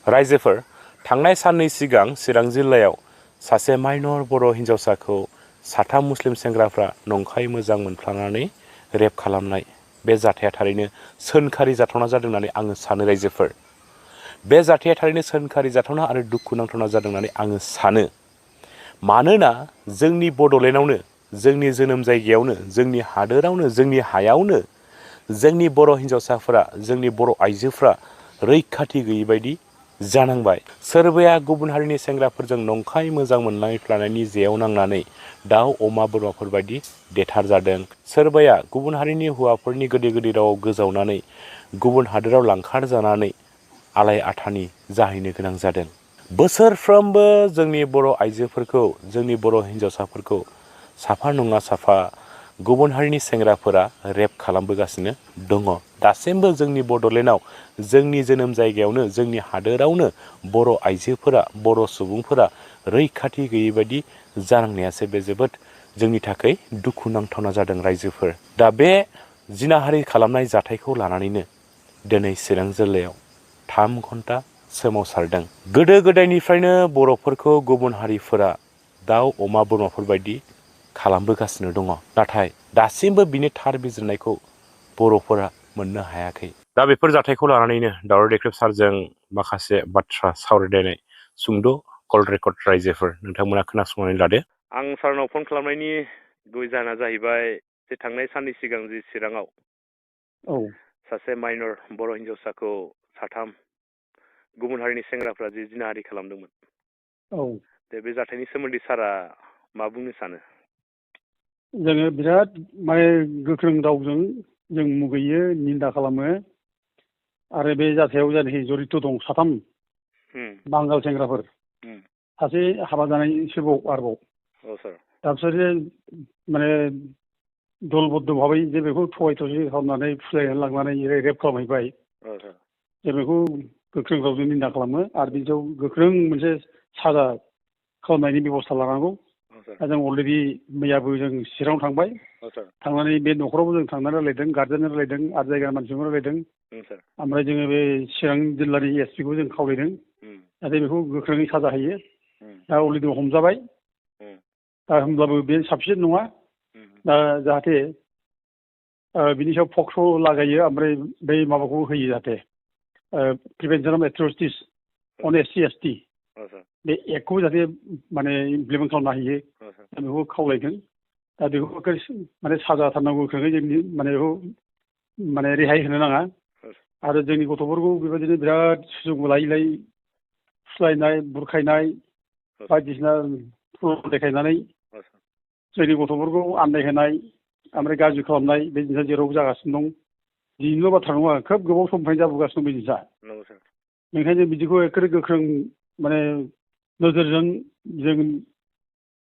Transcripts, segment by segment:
रायजोफोर थांनाय साननै सिगां चिरां जिल्लायाव सासे माइनर बर' हिन्जावसाखौ साथाम मुस्लिम सेंग्राफ्रा नंखाय मोजां मोनफ्लांनानै रेप खालामनाय बे जाथाया थारैनो सोनखारि जाथावना जादों होननानै आङो सानो रायजोफोर। बे जाथाया थारैनो सोनखारि जाथावना आरो दुखु नांथावना जादों होननानै आङो सानो। मानोना जोंनि बड'लेण्डआवनो, जोंनि जोनोम जायगायावनो, जोंनि हादोरावनो, जोंनि हायावनो जोंनि बर' हिन्जावसाफोरा, जोंनि बर' आइजोफ्रा रैखाथि गैयै बायदि जानांबाय। सोरबाया गुबुन हारिनि सेंग्राफोरजों नंखाय मोजां मोनलायफ्लानायनि जेयाव नांनानै दाउ अमा बोरमाफोर बायदि देथार जादों। सोरबाया गुबुन हारिनि हौवाफोरनि गोदै गोदै रावाव गोजावनानै गुबुन हादोराव लांखार जानानै आलाय आथानि जाहैनो गोनां जादों। बोसोरफ्रोमबो जोंनि बर' आइजोफोरखौ, जोंनि बर' हिन्जावसाफोरखौ साफा नङा साफा गुबुन हारिनि सेंग्राफोरा रेप खालामबोगासिनो दङ। दासिमबो जोंनि बड'लेण्डआव, जोंनि जोनोम जायगायावनो, जोंनि हादोरावनो बर' आइजोफोरा, बर' सुबुंफोरा रैखाथि गैयै बायदि जानांनायासो बे जोबोद जोंनि थाखाय दुखु नांथावना जादों रायजोफोर। दा बे जिनाहारि खालामनाय जाथायखौ लानानैनो दिनै चिरां जिल्लायाव 3 घन्टा सोमावसारदों। गोदो गोदायनिफ्रायनो बर'फोरखौ गुबुन हारिफोरा दाउ अमा बोरमाफोर बायदि खालामबोगासिनो दङ। नाथाय दासिमबो बिनि थार बिजिरनायखौ बर'फोरा मोननो हायाखै। दा बेफोर जाथायखौ लानानैनो दावराव देख्रेब सारजों माखासे बाथ्रा सावरायलायनाय सुंद' कल रेकर्ड रायजोफोर नोंथांमोना खोनासंनानै लादो। आं सारनाव फन खालामनायनि गुबै जाहोना जाहैबाय जे थांनाय साननै सिगां जि चिराङाव सासे माइनर बर' हिन्जावसाखौ साथाम गुबुन हारिनि सेंग्राफ्रा जि जिनाहारि खालामदोंमोन। बे जाथायनि सोमोन्दै सारा मा बुंनो सानो? जोङो बिराद माने गोख्रों रावजों जों मुगैयो, निन्दा खालामो। आरो बे जाथायाव जायनाखि जरित दं साथाम बांगाल सेंग्राफोर, सासे हाबा जानायसोबाव आरोबाव। दा बिसोरो माने दलबद्ध भाबै जे बेखौ थगाय थसि खालामनानै फुस्लायनानै लांनानै रेप खालामहैबाय। जों बेखौ गोख्रों रावजों निन्दा खालामो आरो बिनि सायाव गोख्रों मोनसे साजा खालामनायनि बेब'स्था लानांगौ। दा जों अलरेडि मैयाबो जों चिराङाव थांबाय। थांनानै बे न'खरावबो जों थांनानै रायलायदों, गार्जेनजों रायलायदों आरो जायगानि मानसिजों रायलायदों। ओमफ्राय जोङो बे चिरां जिल्लानि एसपि खौ जों खावलायदों जाहाथे बेखौ गोख्रोङै साजा होयो। दा अलरेडि हमजाबाय। दा होमब्लाबो बे साफिसियेन्ट नङा। दा जाहाथे बिनि सायाव पक्स' लागायो ओमफ्राय बै माबाखौ होयो जाहाथे prevention of atrocities on SC ST बे एक्टखौ जाहाथे माने इमप्लिमेन्ट खालामनो हायो। दा बेखौ खावलायदों। दा बेखौ माने साजा होथारनांगौ गोख्रोङै जोंनि माने बेखौ माने रेहाय होनो नाङा। आरो जोंनि गथ'फोरखौ बेबायदिनो बिराद सुजुग लायै लायै फुस्लायनाय, बुरखायनाय बायदिसिना प्र'ग्राम देखायनानै जोंनि गथ'फोरखौ आन्दायहोनाय ओमफ्राय गाज्रि खालामनाय बे जिनिसा जेरावबो जागासिनो दं। दिनैनिल' बाथ्रा नङा, खोब गोबाव समनिफ्रायनो जाबोगासिनो दं बे जिनिसा। बेनिखायनो बिदिखौ एखेबारे गोख्रों माने नोजोरजों जों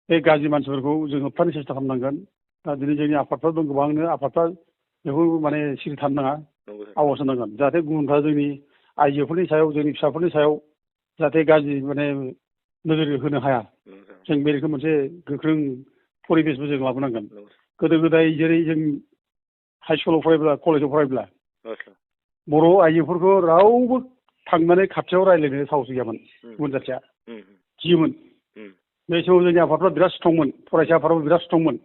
बे गाज्रि मानसिफोरखौ जों होबथानो सेस्था खालामनांगोन। दा दिनै जोंनि आफादफोर दं गोबांनो, आफादफ्रा बेखौ माने सिरि थानो नाङा, आवाज होनांगोन जाहाथे गुबुनफ्रा जोंनि आइजोफोरनि सायाव, जोंनि फिसाफोरनि सायाव जाहाथे गाज्रि माने नोजोर होनो हाया। जों बे रोखोम मोनसे गोख्रों परिबेसबो जों लाबोनांगोन। गोदो गोदाय जेरै जों हाइ स्कुलाव फरायब्ला, कलेजाव फरायब्ला बर' आइजोफोरखौ रावबो थांनानै खाथियाव रायज्लायनो साहस गैयामोन गुबुन जाथिया, गियोमोन। बे समाव जोंनि आफादफ्रा बिराद स्ट्रंमोन, फरायसा आफादफ्राबो बिराद स्ट्रंमोन,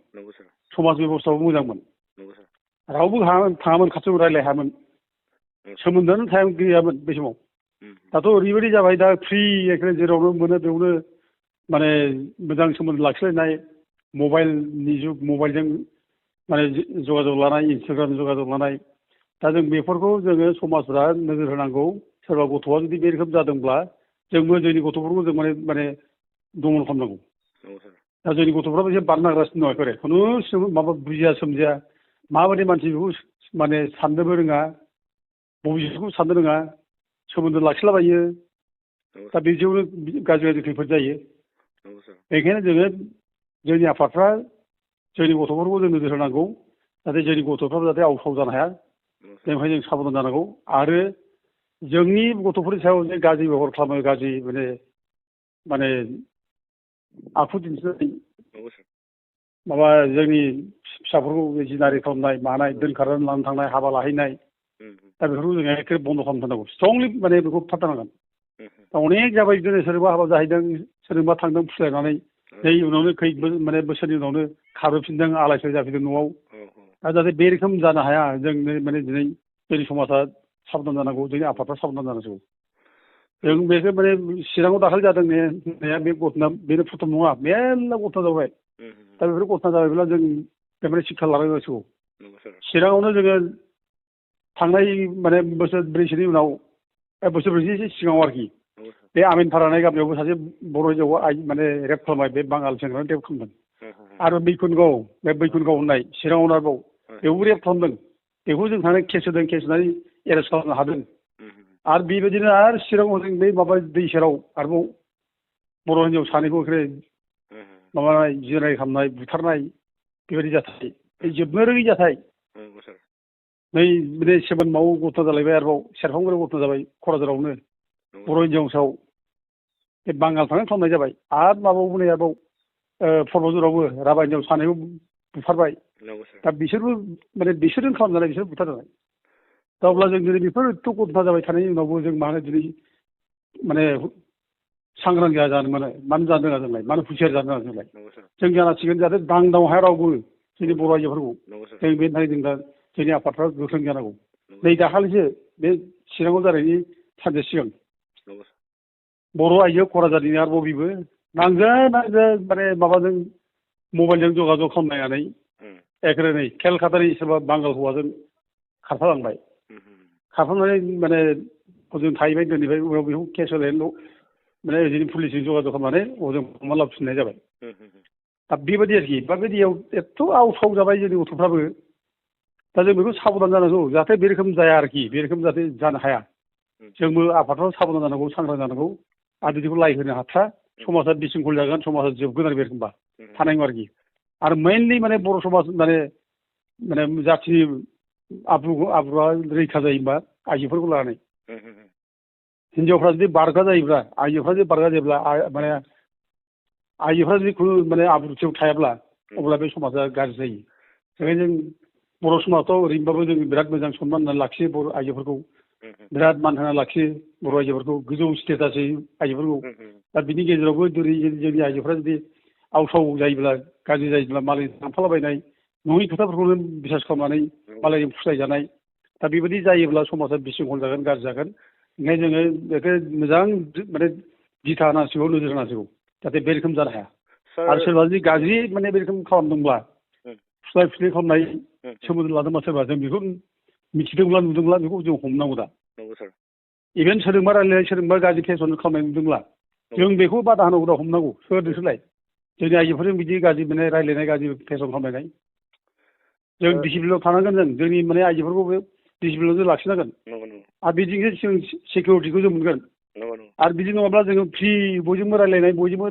समाज बेब'स्थाबो मोजांमोन। रावबो थाङामोन, खाथियाव रायज्लाय हायामोन, सोमोन्दोआनो गैयामोन बे समाव। दाथ' ओरैबायदि जाबाय, दा फ्रि एखेबारे जेरावनो मोनो बेयावनो माने मोजां सोमोन्दो लाखिलायनाय, मबाइलनि जुग, मबाइलजों माने जगाजग लानाय, इन्सटाग्रामजों जगाजग लानाय। दा जों बेफोरखौ जोङो समाजफ्रा नोजोर होनांगौ। सोरबा गथ'आ जुदि बे रोखोम जादोंब्ला जोंबो जोंनि गथ'फोरखौ जों माने दमन खालामनांगौ। दा जोंनि गथ'फ्राबो एसे बारनो नागिरगासिनो दं एखेबारे खुनु माबा बुजिया सोमजिया, माबायदि मानसि बेखौ माने साननोबो रोङा, बबेखौ साननो रोङा, सोमोन्दो लाखिलाबायो। दा बिदियावनो गाज्रि गाज्रि खैफोद जायो। बेनिखायनो जोङो जोंनि आफादफ्रा जोंनि गथ'फोरखौ जों नोजोर होनांगौ जाहाथे जोंनि गथ'फ्राबो जाहाथे आवसाव जानो हाया। बेनिखायनो जों साबधान जानांगौ। आरो जोंनि गथ'फोरनि सायाव जे गाज्रि बेबहार खालामो, गाज्रि माने आखु दिन्थिनाय माबा जोंनि फिसाफोरखौ जिनाहारि खालामनाय मानाय, दोनखारनानै लानानै थांनाय, हाबा लाहैनाय, दा बेफोरखौ जोङो एखेबारे बन्द' खालामथारनांगौ। स्ट्रंलि माने बेखौ होबथाथारनांगोन। अनेक जाबाय बिदिनो सोरबा हाबा जाहैदों सोरबा थांदों फुस्लायनानै नै उनावनो माने बोसोरनि उनावनो खारबोफिनदों आलाय-सिलाय जाफिनदों न'आव दा जाहाथे बे रोखोम जानो हाया जों माने दिनै जोंनि समाजा साबधान जानांगौ जोंनि आफादफ्रा साबधान जानांगौ जों बेखौ माने चिराङाव दाखालि जादों होननाया बे घटना बेनो प्रथम नङा मेरला घटना जाबाय दा बेफोर घटना जाबायब्ला जों बेनिफ्राय शिक्षा लानांगौ चिराङावनो जोङो थांनाय माने बोसोरब्रैसोनि उनाव बोसोरब्रैसो सिगाङाव आरोखि बे आमिनफारा होननाय गामियावबो सासे बर' हिन्जावखौ माने रेप खालामबाय बे बांगाल सेंग्रायानो रेप खालामदों आरो बैकुन्टगाव बे बैकुन्टगाव होननाय चिराङावनो आरोबाव बेयावबो रेप खालामदों बेखौ जों थांनानै केस होदों केस होनानै एरेस्ट खालामनो हादों आरो बेबायदिनो आरो चिराङाव जों बे माबा दै सेराव आरोबाव बर' हिन्जाव सानैखौ माबानाय जिनाय खालामनाय बुथारनाय बेबायदि जाथाय जोबनो रोङै जाथाय नै बे सेभेन माव घटना जालायबाय आरोबाव सेरफांगुरियाव घटना जाबाय क'क्राझारावनो बर' हिन्जावसाव बे बांगालफ्रानो खालामनाय जाबाय आरो माबायावबो नै आरोबाव पर्बतझरावबो राभा हिन्जाव सानैखौ बुथारबाय दा बिसोरबो माने बिसोरजों खालामजानाय बिसोर बुथारजानाय दा अब्ला जों दिनै बेफोरथ' घटना जाबाय थानायनि उनावबो जों मानो दिनै माने सांग्रां जानो मानो जानो रोङा जोंलाय मानो हुसियार जानो रोङा जोंलाय जों जानांसिगोन जाहाथे दांदाव हाया रावबो जोंनि बर' आइजोफोरखौ जों बेनि थाखाय जों दा जोंनि आफादफ्रा गोख्रों जानांगौ नै दाखालिसो बे चिराङाव जानायनि सानसे सिगां बर' आइजो क'क्राझारनि आरोबाव बेबो नांगोन माने माबाजों मबाइलजों जगाजग खालामलायनानै एखेबारे नै केलकातानि सोरबा बांगाल हौवाजों खारफालांबाय खारफानानै माने हजों थाहैबाय दोनहैबाय उनाव बेखौ केस होलायनो माने ओरैनो पुलिसजों जगाजग खालामनानै हजों हमना लाबोफिननाय जाबाय दा बेबायदि आरोखि बेबायदियाव एथ' आवसाव जाबाय जोंनि गथ'फ्राबो दा जों बेखौ साबधान जानांगौ जाहाथे बे रोखोम जाया आरोखि बे रोखोम जाहाथे जानो हाया जोंबो आफादफ्रा साबधान जानांगौ सांग्रां जानांगौ आरो बिदिखौ लाय होनो हाथ्रा समाजा बिसिंखल जागोन समाजा जोबगोन आरो बे रोखोमबा थानाय नङा आरो मेइनलि माने बर' समाज माने जाथिनि आब्रुआ रैखा जायोबा आइजोफोरखौ लानानै हिन्जावफ्रा जुदि बारगा जायोब्ला आइजोफ्रा जुदि बारगा जायोब्ला माने आइजोफ्रा जुदि खुनु माने आब्रुथियाव थायाब्ला अब्ला बे समाजा गाज्रि जायो बेखायनो जों बर' समाजाव ओरैनोबाबो जों बिराद मोजां सनमान होनानै लाखियो बर' आइजोफोरखौ बिराद मान होनानै लाखियो बर' आइजोफोरखौ गोजौ स्टेटास होयो आइजोफोरखौ दा बिनि गेजेरावबो जुदि जोंनि आइजोफ्रा जुदि आवसाव जायोब्ला गाज्रि जायोब्ला मालाय थांफालाबायनाय नङि खोथाफोरखौनो बिसास खालामनानै मालायजों फुस्लायजानाय दा बेबायदि जायोब्ला समाजा बिसिंखल जागोन गाज्रि जागोन ओंखायनो जोङो बेखौ मोजां माने दिथा होनांसिगौ नोजोर होनांसिगौ जाहाथे बे रोखोम जानो हाया आरो सोरबा जुदि गाज्रि माने बे रोखोम खालामदोंब्ला फुस्लाय फुस्लि खालामनाय सोमोन्दो लादोंबा सोरबा जों बेखौ मिथिदोंब्ला नुदोंब्ला बेखौ जों हमनांगौ दा इभेन सोरजोंबा रायलायनाय सोरजोंबा गाज्रि फेसन खालामनाय नुदोंब्ला जों बेखौ बादा होनांगौ दा हमनांगौ सोर नोंसोरलाय जोंनि आइजोफोरजों बिदि गाज्रि माने रायलायनाय गाज्रि फेसन खालामनाय जों डिसिप्लिनाव थानांगोन जोंनि माने आइजोफोरखौ बे डिसिप्लिनाव जों लाखिनांगोन आरो बिदिजोंसो जों सिकिउरिटिखौ जों मोनगोन आरो बिदि नङाब्ला जोङो फ्रि बयजोंबो रायलायनाय बयजोंबो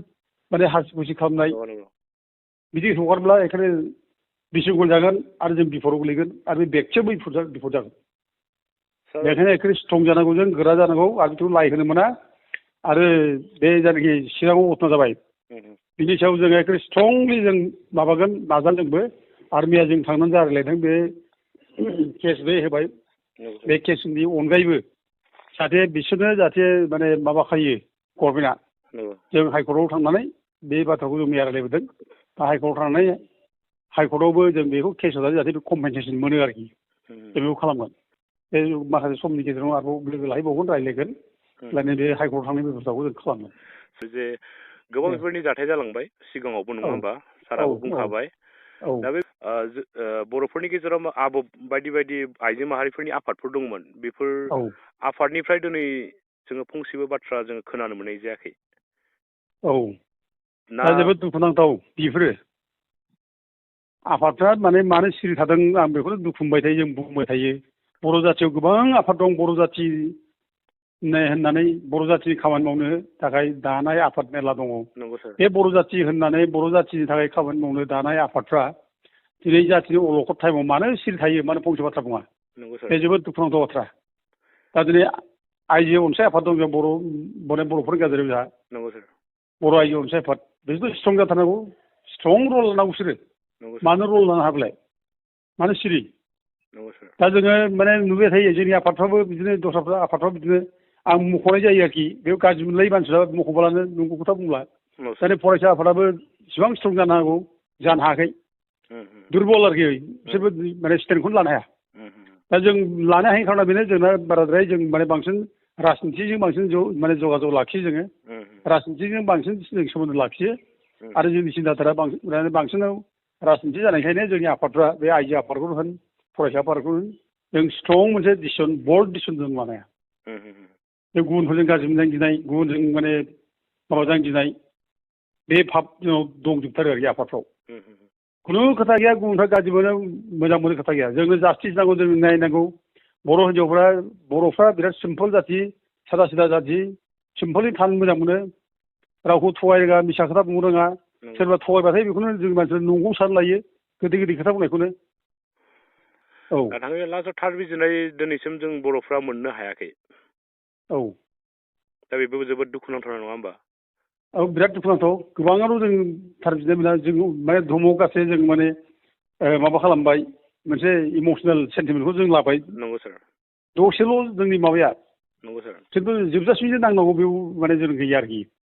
माने हासि खुसि खालामनाय बिदि हगारब्ला एखायनो बिसिंखल जागोन आरो जों बिफदआव गोलैगोन आरो बे बेक्तियाबो बिफद जागोन बेखायनो एखेबारे स्ट्रं जानांगौ जों गोरा जानांगौ आरो बेखौ लाइ होनो मोना आरो बे जायनाखि चिराङाव घटना जाबाय बिनि सायाव जों एखेबारे स्ट्रंलि जों माबागोन नाजागोन जोंबो आर्मिया जों थांनानै रायलायदों बे केस बे होबाय बे केसनि अनगायैबो जाहाथे बिसोरनो जाहाथे माने माबा खायो गभर्नमेन्टआ जों हाइकर्टआव थांनानै बे बाथ्राखौ जों मैया रायलायबोदों दा हाइकर्टआव थांनानै हाइकर्टआवबो जों बेखौ केस होनानै जाहाथे कम्पेनसेसन मोनो आरोखि जों बेखौ खालामगोन बे माखासे समनि गेजेराव आरोबाव लोगो लाहैबावगोन रायलायगोन लायनो बे हाइकर्टआव थांनाय बेब'स्थाखौ जों खालामगोन जे गोबां बेफोरनि जाथाय जालांबाय सिगाङावबो नङा होमबा साराबो बुंखाबाय दा बे बर'फोरनि गेजेराव बायदि बायदि आइजो माहारिफोरनि आफादफोर दंमोन बेफोर आफादनिफ्राय दिनै जोङो फंसेबो बाथ्रा जोङो खोनानो मोननाय जायाखै दा जोबोद दुखुनांथाव बेफोरो आफादफ्रा मानो सिरि थादों आं बेखौनो दुखु मोनबाय थायो जों बुंबाय थायो बर' जाथियाव गोबां आफाद दं बर' जाथि होननानै बर' जाथिनि खामानि मावनो थाखाय दानाय आफाद मेरला दङ बे बर' जाथि होननानै बर' जाथिनि थाखाय खामानि मावनो दानाय आफादफ्रा दिनै जाथिनि अलखद टाइमाव मानो सिरि थायो मानो फंसे बाथ्रा बुङा बे जोबोद दुखुनांथाव बाथ्रा दा दिनै आइजो अनसाय आफाद दं जों बर'फोरनि गेजेराव जोंहा बर' आइजो अनसाय आफाद बिसोरबो स्ट्रं जाथारनांगौ स्ट्रं रल लानांगौ बिसोरो मानो रल लानो हाब्लाय मानो सिरि दा जोङो माने नुबाय थायो जोंनि आफादफ्राबो बिदिनो दस्राफ्रा आफादफ्राबो बिदिनो आं मख'नाय जायो आरोखि बेयाव गाज्रि मोनलायै मानसिफ्रा मख'ब्लानो नंगौ खोथा बुंला दानि फरायसा आफादाबो इसिबां स्ट्रं जानो हागौ जानो हायाखै दुरबल आरोखि बिसोरबो माने स्टेन्डखौनो लानो हाया दा जों लानो हायैनि खारना बेनो जोंना बाराद्राय जों माने बांसिन राजनितिजों बांसिन माने जगाजग लाखियो जोङो राजनितिजों बांसिन जों सोमोन्दो लाखियो आरो जोंनि सिन्थाधारा बांसिन राजनिति जानायखायनो जोंनि आफादफ्रा बे आइजो आफादखौनो होन फरायसा आफादखौनो होन जों स्ट्रं मोनसे डिसिसन बल्ड डिसिसन जों लानो हाया बे गुबुनफोरजों गाज्रि मोनजानो गिनाय गुबुनजों माने माबाजों गिनाय बे भाब जोंनाव दंजोबथारो आरोखि आफादफ्राव खुनु खोथा गैया गुबुनफ्रा गाज्रि मोनो मोजां मोनो खोथा गैया जोंनो जास्टिस नांगौ जोंनो न्याय नांगौ बर' हिन्जावफ्रा बर'फ्रा बिराद सिम्पोल जाथि सादा सिदा जाथि सिम्पोलि थानो मोजां मोनो रावखौ थगाय रोङा मिसा खोथा बुंनो रोङा सोरबा थगायबाथाय बेखौनो जों मानसिफ्रा नंगौ सानना लायो गोदै गोदै खोथा बुंनायखौनो औ थाङै लास्टआव थार बिजिरनाय दिनैसिम जों बर'फ्रा मोननो हायाखै औ दा बेबो जोबोद दुखुनांथाव नङा होमबा औ बिराद दुखुनांथाव गोबाङानो जों थार बिजिरनाय मोना जों माने धर्मआव गासै जों माने माबा खालामबाय मोनसे इमसनेल सेन्टिमेन्टखौ जों लाबाय नंगौ सार दसेल' जोंनि माबाया नंगौ सार खिन्थु जोबजासिम जे नांनांगौ बेयाव माने जों गैया आरोखि